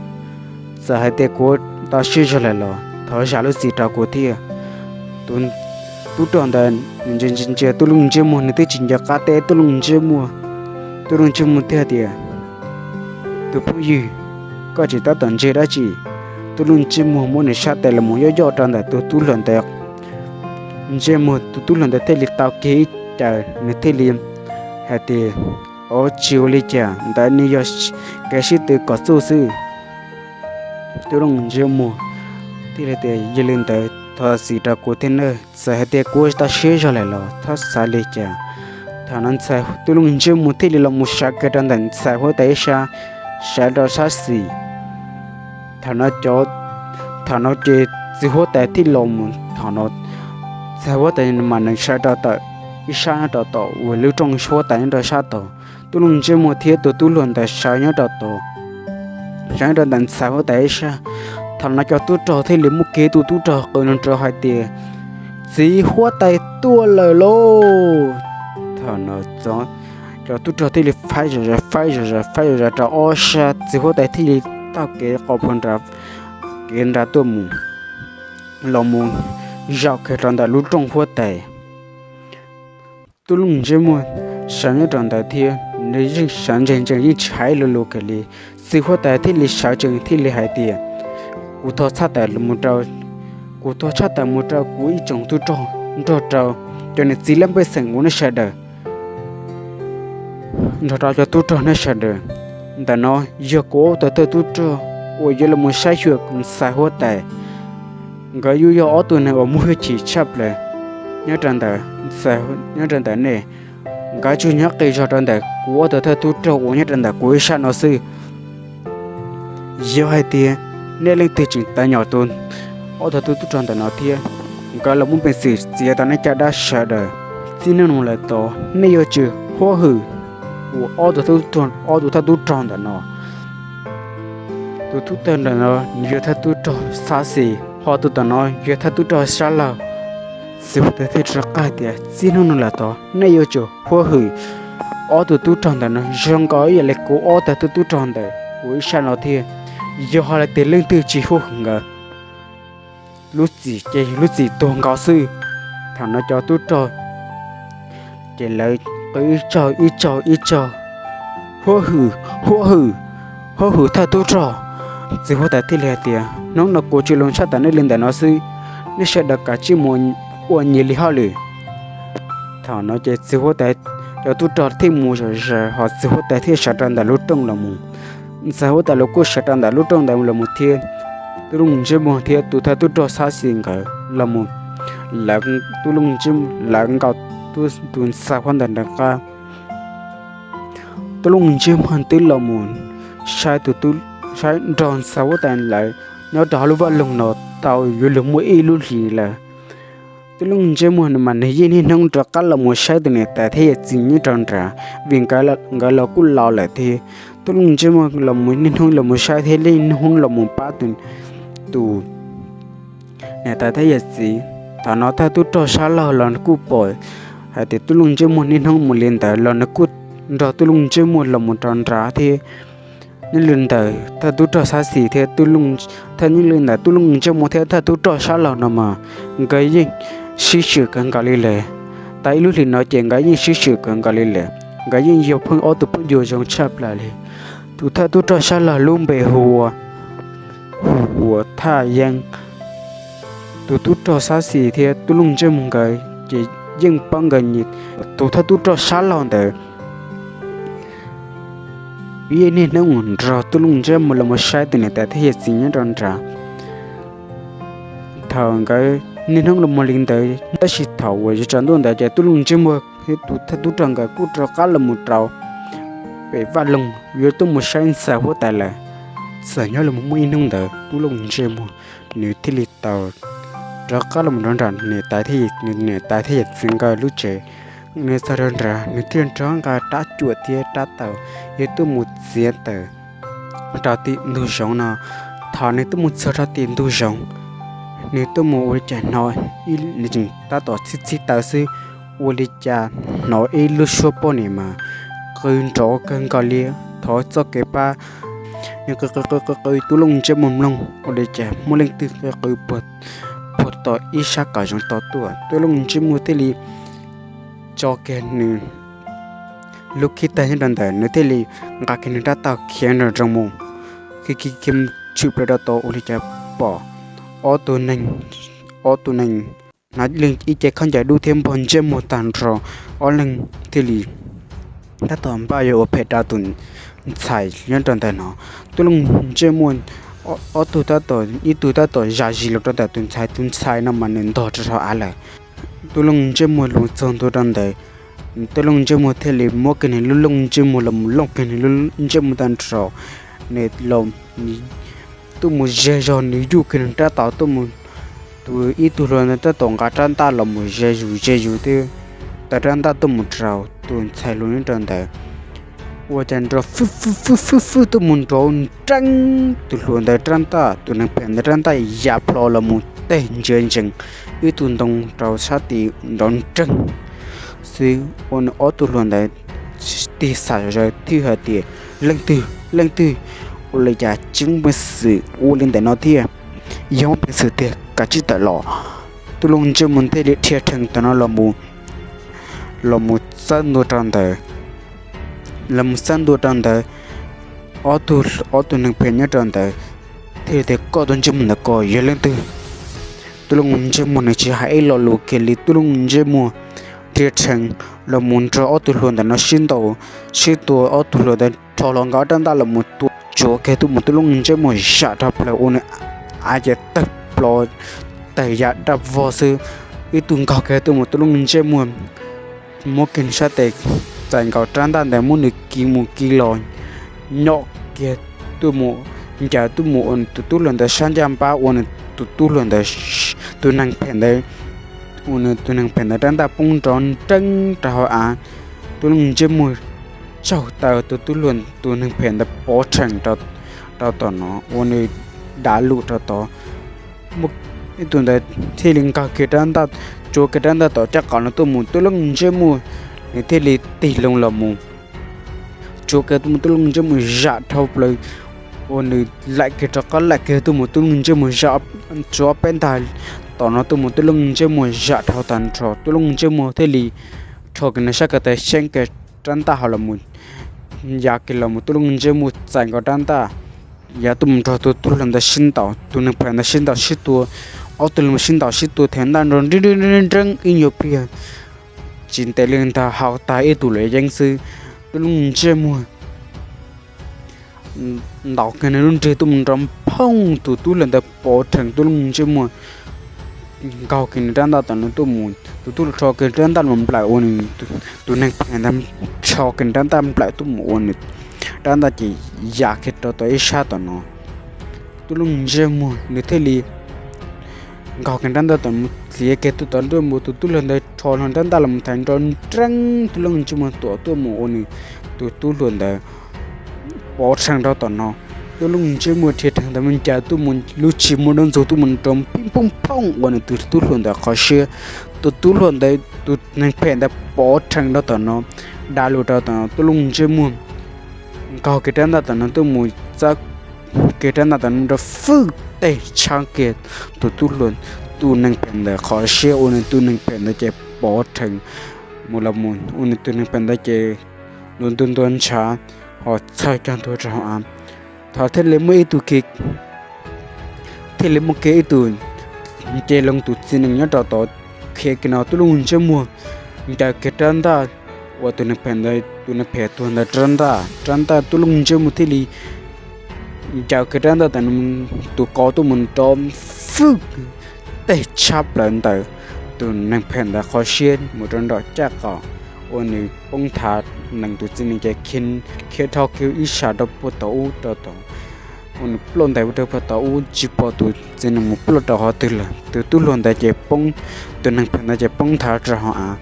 Txawm hais tias kuv tau siab zog lawm los thov zam lub txim rau kuv thiab. Tus tub rog ntawd ntsia ntsia Tub Looj Ntsej Muag, nws twb tsis nco qab teb Tub Looj Ntsej Muag. Tub Looj Ntsej Muag thiaj tias, tus phooj ywg, koj tseem tab tom ntsia dab tsi? Tub Looj Ntsej Muag muab nws sab tes los mus yoj yoj rau ntawm tus tub hluas ntawd ntsej muag, tus tub hluas ntawd thiaj li tau kiag ib caws, nws thiaj li hais tias, ov, tsis ua li cas, ntawd nws yog kev sib tw kom txuj xwb. Tub Looj Ntsej Muag thiaj li tias, yog li ntawd thov txim rau kuv thiab nawb, txawm hais tias kuv tsis tau siab zog lawm los txhob xav li cas. Thaum no ntxhais tub Looj Ntsej Muag thiaj li los mus sawv kiag rau ntawm ntxhais huab tais ib sab, sawv rau sab xis. Thaum no cov, thaum no ces txiv huab tais thiaj los mus, thaum no ntxhais huab tais mas nws sawv rau tom ib sab nyob rau tom uas lub rooj huab tais nyob rau sab tod. Tub Looj Ntsej Muag thiab tus tub hluas ntawd sawv nyob rau tod, sawv nyob rau ntawm ntxhais huab tais ib sab. Thaum no cov tub rog thiaj li muaj kiag tus tub rog qw nrov hais tias, txiv huab tais tuaj lawm lauj. Thaum no cov tub rog thiaj li faib zom zaws, faib zom zaws, faib zom zaws rau ob sab, txiv huab tais thiaj li taug kev qhov puag nram, kev nram tuaj mus, los mus zaum kiag rau ntawm lub rooj huab tais. Tub Looj Ntsej Muag sawv nyob rau ntawd thiab nws yeej sawv ntsees ntsees yeej tsis hais lus lus kiag li. Txiv huab tais thiaj li sawv tsees thiaj li hais tias, kuv thov tshaj tawm mus rau, kuv thov tshaj tawm mus rau kuv ib tsoom tub rog nrog rau cov niam txiv leej pej xeem uas nej sawv daws, nrog rau cov tub rog nej sawv daws. Ntawm no yog kuv ob tug thawj tub rog uas yuav los mus saib xyuas ntxhais huab tais. Nkawd yuav yog ob tug neeg uas muaj hwj chim tshaj plaws nyob rau ntawm, nyob rau ntawm nej. Nkawd tsuas nyob qis zog rau ntawm kuv ob tug thawj tub rog uas nyob rau ntawm kuv ib sab no xwb. Yog hais tias nej leej twg tseem tawv nyom tus ob tug thawj tub rog ntawm no thiab, nkawd los muaj peev xwm txiav tau nej caj dab sawv daws. Txij hnub no lawm tod nej yuav tsum huab hwm kuv ob tug thawj tub rog, ob tug thawj tub rog ntawm no. Tus tub rog ntawm no nws yog thawj tub rog xab xis, ho tus tom no yog thawj tub rog sab laug. Txiv huab tais thiaj rov qab tias, txij hnub no lawm tod nej yuav tsum huab hwm ob tug tub rog ntawm no zoo nkaus ib yam li kuv ob tug thawj tub rog ntawm kuv ib sab no thiab. Yog hais tias leej twg tsis huab hwm nkawd, lub txim ces yog lub txim tuag nkaus xwb. Thaum no cov tub rog ces lawv qw ib zaug ib zaug ib zaug, huab hwm, huab hwm, huab hwm thawj tub rog. Txiv huab tais thiaj li hais tias, hnub no kuv tsuas los tshaj tawm nej li ntawm no xwb, nej sawv daws kav tsij mus ua nyias li hauj lwm. Thaum no ces txiv huab tais, cov tub rog thiaj mus zom zaws, ho txiv huab tais thiaj sawv rau ntawm lub rooj los mus. Ntxhais huab tais los kuj sawv rau ntawm lub rooj ntawd los mus thiab. Tub Looj Ntsej Muag thiab tus thawj tub rog xab xis nkawd los mus, lawv, Tub Looj Ntsej, lawv nkaum tus ntxhais huab tais nram qab. Tub Looj Ntsej Muag twb los mus saib tus tub, saib nrog ntxhais huab tais lawv nyob rau hauv lub vaj loog no tau yuav luag muaj ib lub hlis lawm. Tub Looj Ntsej Muag nws mas nws yeej niaj hnub rov qab los mus saib tus niam tais thiab yawm txiv nyob rau nrad, vim nkawd los kuj laus lawm thiab. Tub Looj Ntsej Muag los mus niaj hnub los mus saib thiab niaj hnub los mus pab tus, tus niam tais thiab yawm txiv. Thaum no thawj tub rog sab laug los kuj pom hais tias Tub Looj Ntsej Muag niaj hnub mus li ntawd los nws kuj nrog Tub Looj Ntsej Muag los mus rau nrad thiab. Nyob li ntawd thawj tub rog xab xis thiab, nyob li ntawd Tub Looj Ntsej Muag thiab thawj tub rog sab laug no mas nkawd yeej sib swm kawg nkaus li lawm. Tau ib lub hlis no ces nkawd yeej sib swm kawg nkaus li lawm, nkawd yeej yog pheej ob tug phooj ywg zoo tshaj plaws li. Tus thawj tub rog sab laug lub npe hu ua, hu ua Thaj Yeeb. Tus tub rog xab xis thiab Tub Looj Ntsej Muag nkawd ces yeej paub nkawd nyias. Tus thawj tub rog sab laug ntawd yeej niaj hnub mus nrog Tub Looj Ntsej Muag los mus saib tus niam tais thiab yawm txiv nyob rau nrad. Thaum nkawd niaj hnub los mus li ntawd, tab sis thaum uas yuav tsaus ntuj ntawd ces Tub Looj Ntsej Muag thiab tus thawj tub rog nkawd kuj rov qab los mus rau pem vaj loog yuav tuaj mus saib ntxhais huab tais lawm. Txawm nyob los muaj ib hnub ntawd Tub Looj Ntsej Muag nws thiaj li tau rov qab los mus rau nram niam tais thiab, niam tais thiab yawm txiv nkawd lub tsev. Nws txog rau nrad nws thiaj rov nqa rab cuam thiab rab taus yuav tuaj mus txiav taws rau tim ntug zoov no. Thaum nws tuaj mus txog rau tim ntug zoov, nws tuaj mus ua li cas hnov, nws tseem tab tom txhib txhib taws xwb, ua li cas hnov ib lub suab poj niam mas qw nrov kawg nkaus li thov txoj kev pab. Nws qw qw qw qw qw Tub Looj Ntsej Muag mloog ua li cas muaj leej twg qw qw puag tom ib sab kom zoov tod tuaj. Tub Looj Ntsej Muag thiaj li tso kiag nws lub khib tag nyob rau ntawd, nws thiaj li nqa kiag nws rab taus khiav nroo nroo mus, khiav khiav khiav tshwm plaws rau tod ua li cas pom ob tug neeg, ob tug neeg hnov leej ib ce khaub ncaws dub thiab npog ntsej muag tag nrho, ob leeg thiaj li tab tom npaj yuav ua phem rau tus ntxhais nyob rau ntawm no. Tub Looj Ntsej Muag Ob tug tab tom, ib tug tab tom zam zis los rau ntawm tus ntxhais, tus ntxhais no mas nws ntog rau hauv av lawm. Tub Looj Ntsej Muag los txog ntua rau ntawd, Tub Looj Ntsej Muag thiaj li muab kiag nws lub looj ntsej muag los mus looj kiag nws lub ntsej muag tag nrho. Nws tuaj mus ze zog, nws yuj kiag nws rab taus tuaj mus. Tus ib tug hluas ntawd tab tom nqa rab ntaj los mus ze zus ze zus thiab taws rab ntaj tuaj mus rau tus ntxhais hluas nyob rau ntawd. Ua cas nrov fwb fwb fwb fwb tuaj mus nrov nreeb, tus hluas ntawd rab ntaj, tus neeg phem ntawd rab ntaj ya plho los mus teg ntsia ntsees ib tug ntoo rau sab tid nrov nreeg xwb. Ua nws ob tug hluas ntawd tig xam zaws thiab hais tias, Leej twg, leej twg? Ua li cas tseeb peev xwm ua li ntawm no thiab? Yog muaj peev xwm tiag kav tsij tawm los. Tub Looj Ntsej Muag thiaj li dhia rhees tam no los mus, los mus txawb ntua rau ntawd. Los mus txawb ntua rau ntawd, ob tug, ob tug neeg phem nyob rau ntawd thiaj li tias, Koj tus ntsej muag ntawd koj yog leej twg? Tub Looj Ntsej Muag nws tsis hais ib lo lus kiag li, Tub Looj Ntsej Muag dhia rhees los mus nrog ob tug hluas ntawm no sib ntaus sib tua, ob tug hluas ntawd rho hlo nkaus rab ntaj los mus tua tsuav kiag tuaj mus Tub Looj Ntsej Muag zam rau plaws ua nws av ces tawg plo tawg ya daj vog xwb. Ib tug nkaug kiag tuaj mus Tub Looj Ntsej Muag muab kiag nws sab tes txais nkaus rab ntaj ntawd muab nws kiv mus kiv los, nyom kiag tuaj mus, ncaws tuaj mus ua tus tub hluas ntawd sab ncaj npab ua nws tus tub hluas ntawd, tus neeg phem ntawd, ua nws tus neeg phem ntawd rab ntaj poob nrov nreeb rau hauv av. Tub Looj Ntsej Muag tsaug taw tus tub hluas, tus neeg phem ntawd pov rhees rau tom no ua nws dav lus rau tod. Ib tug ntawd thiaj li nkaug kiag rab ntaj, tsuav kiag rab ntaj tom caj qaum no tuaj mus Tub Looj Ntsej Muag, nws thiaj li tig loo los mus tsuav kiag tuaj mus Tub Looj Ntsej Muag zam dhau plaws, ua nws laim kiag rov qab laim kiag tuaj mus Tub Looj Ntsej Muag zam tsuav ob peb ntag tom no tuaj mus Tub Looj Ntsej Muag zam dhau tag nrho. Tub Looj Ntsej Muag thiaj li rho kiag nws sab ko taw xyeeb kiag rab ntaj hauv los mus, ya kiag los mus Tub Looj Ntsej Muag txais nkaus rab ntaj, ya tuaj mus nrog tus tub hluas ntawd sib ntaus, tus neeg phem ntawd sib ntaus sib tua, ob tug los sib ntaus sib tua thev ntaj nrov nreeb nreeb nreeb ib nyuag pliag, tsis ntev li ntag hau tag ib tug luam yeeb xwb. Tub Looj Ntsej Muag ntaus kiag nws lub nrig tuaj mus nrov phooj, tus tub hluas ntawd pov rhees Tub Looj Ntsej Muag nkaug kiag nws rab ntaj tom no tuaj mus, tus tub hluas rho kiag rab ntaj los nplawm ua nws, tus neeg phem ntawd rho kiag rab ntaj nplawm tuaj mus ua nws rab ntaj ces ya kiag rau tom ib sab tom no. Tub Looj Ntsej Muag nws thiaj li nkaug kiag rab ntaj tom mus txiav kiag tuaj tom nruab npua, tus tub hluas ntawd rho hlo rab ntaj los mus thaiv nrov nreeb, Tub Looj Ntsej Muag tuam tuaj mus ua nws tus tub hluas ntawd pov rhees rau tom no. Tub Looj Ntsej Muag dhia rhees ntawd mus ncaws tuaj mus lub tshis muaj dab ntxuag tuaj mus nrov pheej phooj phooj ua nws tus tub hluas ntawd qhov siab. Tus tub hluas ntawd, tus neeg phem ntawd pov rhees rau tom no, dav lus rau tom no. Tub Looj Ntsej Muag nkaug kiag rab ntaj tom no tuaj mus txawb kiag rab ntaj tom no nrov fwj teg tshab kiag tus tub hluas, tus neeg phem ntawd qhov siab ua nws tus neeg phem ntawd ces pov rhees mus los mus ua nws tus neeg phem ntawd ces ntua ntua ntshav ho txhawj cog ntua rau hauv av. Thaum thiaj li muaj ib tug kiv, thiaj li muaj kiag ib tug nce loo tus txiv nees nyob rau tod khiav kiag no, Tub Looj Ntsej Muag ncaws kiag rab ntaj uas tus neeg phem ntawd, tus neeg phem tuag ntawd rab ntaj, rab ntaj Tub Looj Ntsej Muag thiaj li ncaws kiag rab ntaj tom tus qau tuaj mus nrov fwj teg tshab plaws ntawm tus neeg phem ntawd qhov siab mus rau nram caj qaum, ua nws poob thav, nees tus txiv nees ces khiav dhau kiag ib sab rau puag tom ub rau tod, ua nws ploj ntais rau puag tom ub tsis pom tus txiv nees mus ploj rau qhov twg lawm. Tus tub hluas ntawd ces poob, tus neeg phem ntawd ces poob thav rau hauv av.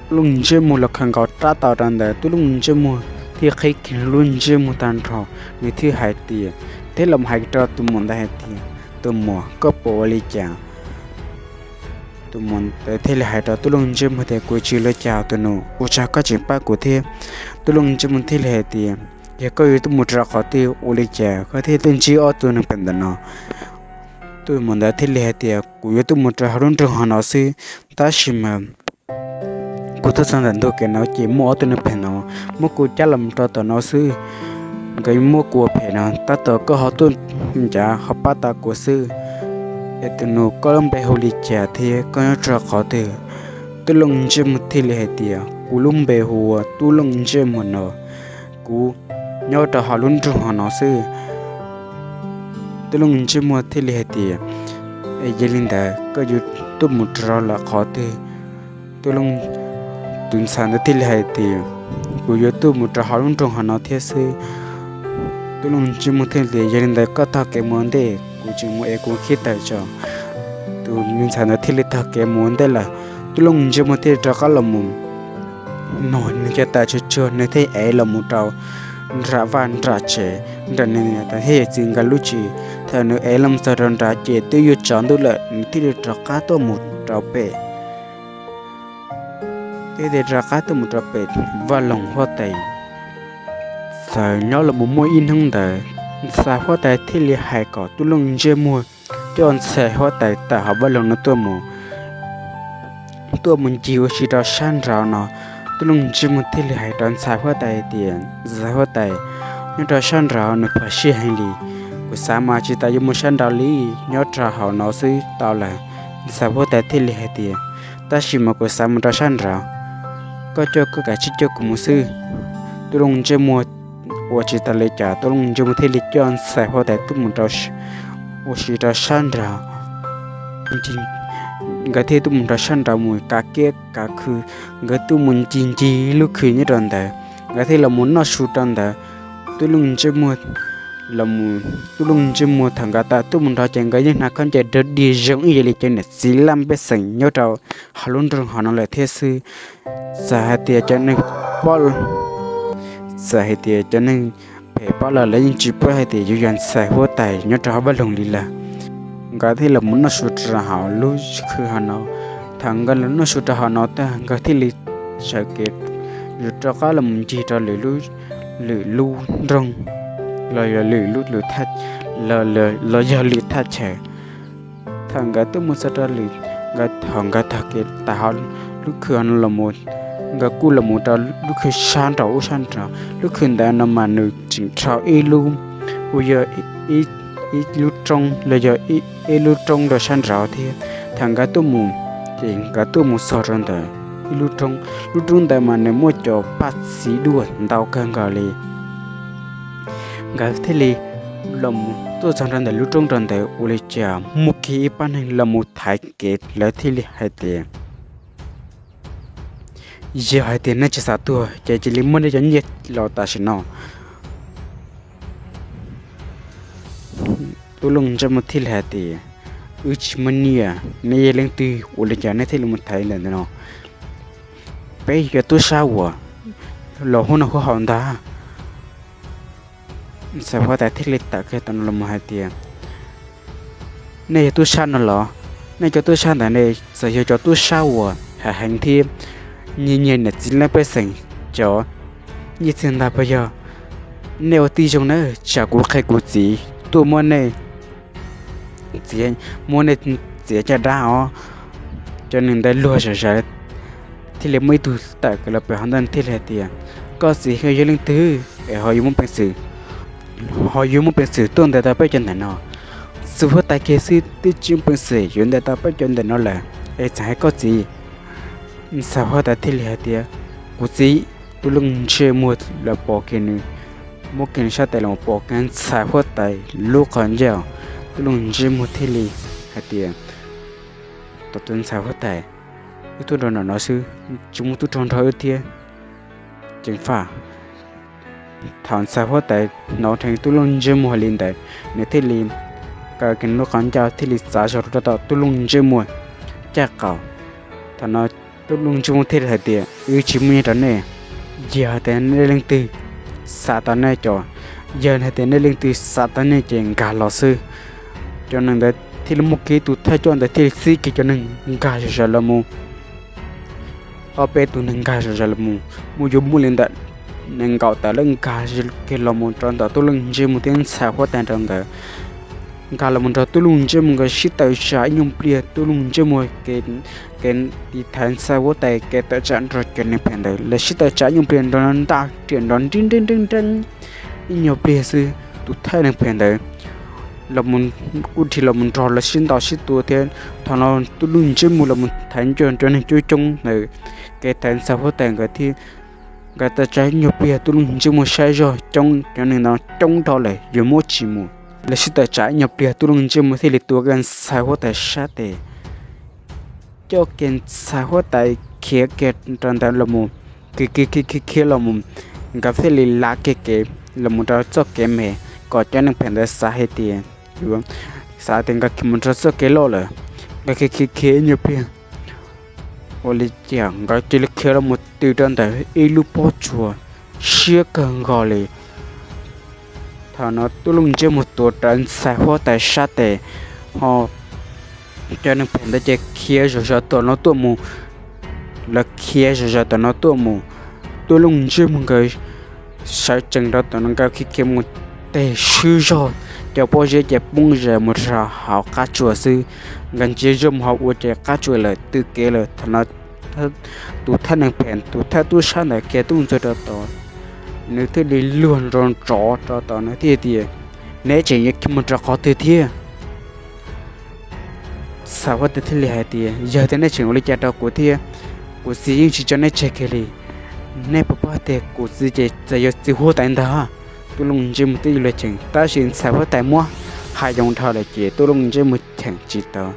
Tub Looj Ntsej Muag los khaws nkaus rab taus rau ntawd, Tub Looj Ntsej Muag thiaj qhib kiag lub ntsej muag tag nrho, nws thiaj hais tias, thiab los hais rau tus muam ntawd hais tias, Tus muam, koj puas ua li cas? Tus muam ntawd thiaj li hais rau Tub Looj Ntsej Muag tias, Kuv tsis ua li cas tus nus, ua tsaug koj tseem pab kuv thiab. Tub Looj Ntsej Muag thiaj li hais tias, Yog koj yuav tuaj mus rau qhov twg ua li cas koj thiaj tuaj ntsib ob tug neeg phem ntawm no? Tus muam ntawd thiaj li hais tias, Kuv yuav tuaj mus rau hauv lub nroog hauv no xwb, tab sis mas kuv tuaj txog ntawm ntug kev no ces muaj ob tug neeg phem no muab kuv cab los rau tom no xwb. Nkawd muab kuv ua phem no tab tom koj ho tuaj ncav ho pab tau kuv xwb. Es tus nus, koj lub npe hu li cas thiab koj nyob rau qhov twg? Tub Looj Ntsej Muag thiaj li hais tias, Kuv lub npe hu ua Tub Looj Ntsej Muag no, kuv nyob rau hauv lub nroog hauv no xwb. Tub Looj Ntsej Muag thiaj li hais tias, Es yog li ntawd koj yuav tuaj mus rau lawm qhov twg? Tub Looj, tus ntxhais ntawd thiaj li hais tias, Kuv yuav tuaj mus rau hauv lub nroog hauv no thiab xwb. Tub Looj Ntsej Muag thiaj tias, Yog li ntawd koj taug kev mus ua ntej, kuv tseem mus ev kuv khib taws tso. Tus me ntxhais ntawd thiaj li taug kev mus ua ntej lawm. Tub Looj Ntsej Muag thiaj rov qab los mus nug nws cov taws tsuag tsuag, nws thiaj ev los mus rau nram vaj nram tsev, nram nws niam thiab yawm txiv nkawd lub tsev. Thaum nws ev los txog rau nrad ces twb yuav tsaus ntuj lawm, nws thiaj li rov qab tuaj mus rau pem, thiaj li rov qab tuaj mus rau pem vaj loog huab tais. Txawm nyob los mus muaj ib hnub ntawd, ntxhais huab tais thiaj li hais kom Tub Looj Ntsej Muag coj ntxhais huab tais tawm hauv vaj loog no tuaj mus, tuaj mus ncig ua si rau sab nraud no. Tub Looj Ntsej Muag thiaj li hais rau ntxhais huab tais tias, Ntxhais huab tais, nyob rau sab nraud nws phom sij heev li, kuv xav mas tsis tas yuav mus sab nraud li, nyob rau hauv no xwb tau lawm. Ntxhais huab tais thiaj li hais tias, Tab sis mas kuv xav mus rau sab nraud, koj coj koj kav tsij coj kuv mus xwb. Tub Looj Ntsej Muag ua tsis tau li cas, Tub Looj Ntsej Muag thiaj li coj ntxhais huab tais tuaj mus rau, ua si rau sab nraud. Nkawd thiaj tuaj mus rau sab nraud mus kav kiab kav khw, nkawd tuaj mus ncig ncig lub khw nyob rau ntawd, nkawd thiaj los mus noj su rau ntawd. Tub Looj Ntsej Muag, Tub Looj Ntsej Muag thaum nkawd tawm tuaj mus nrad ces nkawd yeej hnav khaub ncaws dog dig zoo ib yam li cov niam txiv laj pej xeem nyob rau hauv lub nroog hauv no lawm thiab xwb. Txawm hais tias cov neeg poj, txawm hais tias cov neeg phem pab los lawv yeej tsis paub hais tias yuav yog ntxhais huab tais nyob rau hauv vaj loog li lawm. Nkawd thiaj los mus noj su rau hauv lub khw hauv no. Thaum nkawd los noj su rau hauv no tag, nkawd thiaj li sawv kev yuav rov qab los mus ncig rau lwm lub, lwm lub nroog, los yog lwm lub, los yog lwm thaj chaw. Thaum nkawd tuaj mus txog rau lwm, nkawd thaum nkawd taug kev tawm hauv lub khw hauv no los mus, nkawd kuj los mus rau lub khw sab nraum ub sab nraud. Lub khw ntawd no mas nws tseem rho ib lub, uas yog ib lub roob los yog ib lub roob rau sab nraud thiab. Thaum nkawd tuaj mus, ces nkawd tuaj mus txog rau ntawm ib lub roob. Lub roob ntawd mas nws muaj cov paj txiv duaj ntau kawg nkaus li. Nkawd thiaj li los tuaj txog rau ntawm lub roob rau ntawd ua li cas muaj kiag ib pab neeg los mus thaiv kev, lawv thiaj li hais tias, Yog hais tias nej tsis xav tuag ces cia li muab nej cov nyiaj los tam sim no. Tub Looj Ntsej Muag thiaj li hais tias, Wb tsis muaj nyiaj, nej yog leej twg ua li cas nej thiaj li mus thaiv ntawm no? Peb yog tub sab uas los hub noj hub haus ntag. Ntxhais huab tais thiaj li tawm kiag tau no los hais tias, Nej yog tub sab no los? Nej cov tub sab ntawm nej txawm yog cov tub sab uas ham heev thiab nyiag nyiag niam txiv leej pej xeem cov nyiaj txiag ntag puas yog? Nej ua tib zoo nawb, tsam kuv qhia kuv txiv tuaj muab nej txiav, muab nej txiav caj dab os. Cov neeg ntawd luag zom zaws, thiaj li muaj ib tug tawm kiag los pem hauv ntej thiaj li hais tias, Koj txiv yog leej twg es ho yuav muaj peev xwm, ho yuav muaj peev xwm tuaj ntes tau peb cov ntawm no? Xwb huab tais kiag xwb twb tsis muaj peev xwm yuav ntes tau peb cov ntawm no lawm, es tseem hais koj txiv. Ntxhais huab tais thiaj li hais tias, Kuv txiv. Tub Looj Ntsej Muag los pom kiag nws, muab kiag nws sab tes los pom kiag ntxhais huab tais lub qhov ncauj. Tub Looj Ntsej Muag thiaj li hais tias, Tus ntxhais huab tais, wb tuaj nrog nram no xwb, tsis muaj tub rog nrog wb thiab, ceev faj. Thaum ntxhais huab tais hnov dheev Tub Looj Ntsej Muag li ntawd, nws thiaj li kaw kiag lub qhov ncauj thiaj li txav zog rau tom Tub Looj Ntsej Muag caj qaum. Thaum no Tub Looj Ntsej Muag thiaj li hais tias, Wb tsis muaj nyiaj rau nej, yog hais tias nej leej twg xav tau nej cov, yog hais tias nej leej twg xav tau nej ces nkag los xwb. Cov neeg ntawd thiaj li muaj kiag tus thawj coj ntawd thiaj li txib kiag cov neeg nkag zom zaws los mus. Ob peb tug neeg nkag zom zaws los mus, muaj yuav muaj li ntawm nees nkaum tawm leej nkag kiag los mus rau ntawm Tub Looj Ntsej Muag thiab ntxhais huab tais nraud ntawd. Nkag los mus nrog Tub Looj Ntsej Muag nkawd sib tawm tsam ib nyuag pliag, Tub Looj Ntsej Muag kev tiv thaiv ntxhais huab tais kev tawm tsam nrog cov neeg phem ntawd, lawv sib tawm tsam ib nyuag pliag nrov nrov ntaj riam nrov nreeb nreeb nreeb nreeb. Ib nyuag pliag xwb tus thawj neeg phem ntawd los kuj dhia los mus nrog lawv sib ntaus sib tua thiab. Thaum no Tub Looj Ntsej Muag los mus thaiv ncua cov neeg coob coob ntawd, kev thaiv ntxhais huab tais nkawd thiab. Nkawd tawm tsam ib nyuag pliag Tub Looj Ntsej Muag saib zog coob, cov neeg no coob dhau lawm yuav muab tsis mus. Lawv sib tawm tsam ib nyuag pliag tub Looj Ntsej Muag thiaj li tuav kiag ntxhais huab tais sab tes, coj kiag ntxhais huab tais khiav kiag rau ntawd los mus, khiav khiav khiav khiav los mus, nkawd thiaj li lav kiag kev los mus rau txoj kev me, kom cov neeg phem ntawd xav hais tias, xav tias nkawd khiav mus rau txoj kev loj lawm. Nkawd khiav khiav khiav ib nyuag pliag, ua li cas nkawd cia li khiav los mus tws rau ntawm ib lub pob tsuas siab kawg nkaus li. Thaum no tub Looj Ntsej Muag tuav rawv ntxhais huab tais sab tes, ho cov neeg phem ntawd ces khiav zom zaws tom no tuaj mus. Lawv khiav zom zaws tom no tuaj mus, tub Looj Ntsej Muag nkawd sawv tsees rau tom no, nkawd khiav khiav mus teg swb zog, cov pob zeb ces poob zom zaws mus rau hauv qab tsuas xwb. Nkawd ntsia zoj mus hauv ua ces qab tsuas lawm, tws kev lawm. Thaum no tus thawj neeg phem, tus thawj tub sab ntawd khiav tuaj ntxuag rau tod, nws thiaj li luag nrov nrov rau tod, nws thiaj tias, neb tseem yuav khiav mus rau qhov twg thiab? Ntxhais huab tais thiaj li hais tias, yog tias nej tseem ua li cas rau kuv thiab, kuv txiv yeej tsis tso nej tseg kiag li. Nej puas paub tias kuv txiv ces txawm yog txiv huab tais ntag. Tub Looj Ntsej Muag twb yuav luag cheem, tab sis ntxhais huab tais muab hais zoo dhau lawm ces tub Looj Ntsej Muag cheem tsis tau.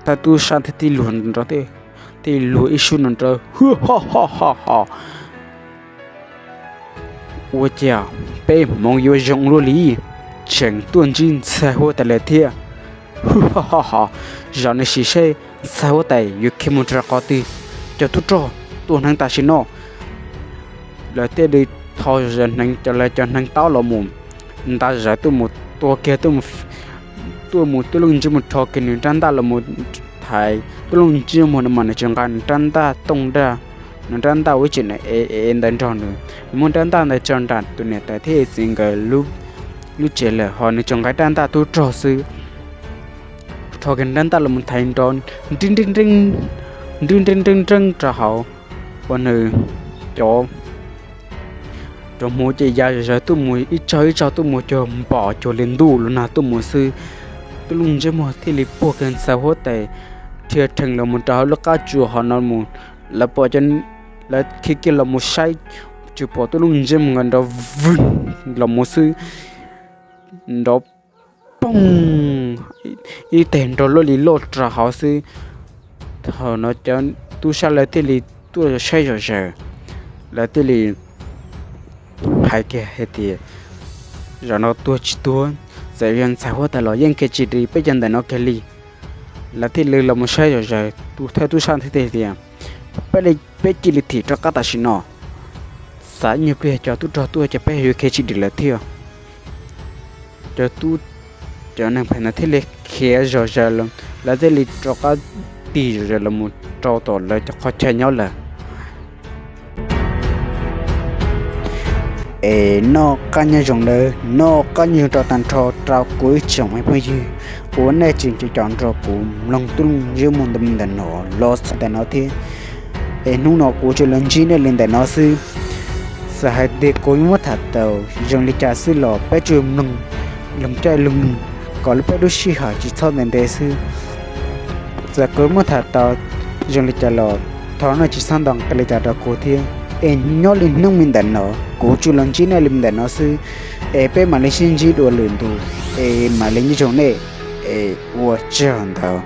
Thawj tub sab thiaj luag nrov, thiaj luag ib sub nrov nrov, hu ho ho ho ho. Ua cas peb hmoov yuav zoo luaj li, tseem tuaj ntsib ntxhais huab tais lawm thiab. Hu ho ho ho, zaum no sim saib ntxhais huab tais yuav khiav mus rau qhov twg. Cov tub rog, tuaj hneev tam sim no. Lawv thiaj li tho zom zaws hneev, cov lawv cov hneev taub los mus, nta zom zaws tuaj mus tua kiag, tuaj mus tub Looj Ntsej Muag rho kiag nws rab ntaj los mus thaiv. Tub Looj Ntsej Muag no mas nws tsis nqa nws rab ntaj tooj ntaj, nws rab ntaj ua ib tsev ev ev ntawd nrog nws. Nws muab rab ntaj ntawd tso nram tus niam tais thiab txiv nkawd lub tsev lawm, ho nws tsuas nqa rab ntaj tub rog xwb. Rho kiag rab ntaj los mus thaiv nrov nreeb nreeb nreeb nreeb nreeb rau hauv, ua nws cov, cov hmuv ces ya zom zaws tuaj mus, ib tsaug ib tsaug tuaj mus, cuag npom cuag li ntuj los nag tuaj mus xwb. Tub Looj Ntsej Muag thiaj li puag kiag ntxhais huab tais, dhia rhees los mus rau hauv lub qab tsuas hov no mus. Lawv pom, lawv khiav kiag los mus saib, tsuas pom tub Looj Ntsej Muag nrov vwg los mus xwb, nrov poog, ib teg nrov luaj li loj rau hauv xwb. Thaum no cov tub sab lawv thiaj li tuaj saib zom zaws, lawv thiaj li hais kiag hais tias, zaum no tuag tsis tuag, txawm yog ntxhais huab tais los yeej khiav tsis dim peb cov ntawm no kiag li. Lawv thiaj li los mus saib zom zaws, tus thawj tub sab thiaj tias, peb cia li thim rov qab tam sim no, xav nyuag pliag cov tub rog tuaj ces peb yuav khiav tsis dim lawm thiab. Cov tub, cov neeg phem ntawd thiaj li khiav zom zaws, lawv thiaj li rov qab tig zom zaws los mus rau tom lawv cov qhov chaw nyob lawm. Es noj qab nyob zoo nawb, noj qab nyob zoo rau tag nrho rau kuv ib tsoom me phooj ywg uas nej tseem caum nrog kuv mloog tub Looj Ntsej Muag ntawm no los txog ntawm no thiab. Es hnub no kuv tsuas los ntsib nej li ntawm no xwb. Txawm hais tias kuv muab tham tau zoo li cas xwb los peb tsuas mloog, mloog caij mloog nyoog kom peb lub sij hawm tsis txhob ntev ntev xwb. Txawm kuv muab tham tau zoo li cas los thov nej tsis txhob ntaus nqi li cas rau kuv thiab. Es nyob li hnub me ntawm no kuv tsuas los ntsib nej li ntawm no xwb. Es peb mam li sib ntsib dua lwm ntu, es mam li nyob zoo nej, es ua tsaug ntau.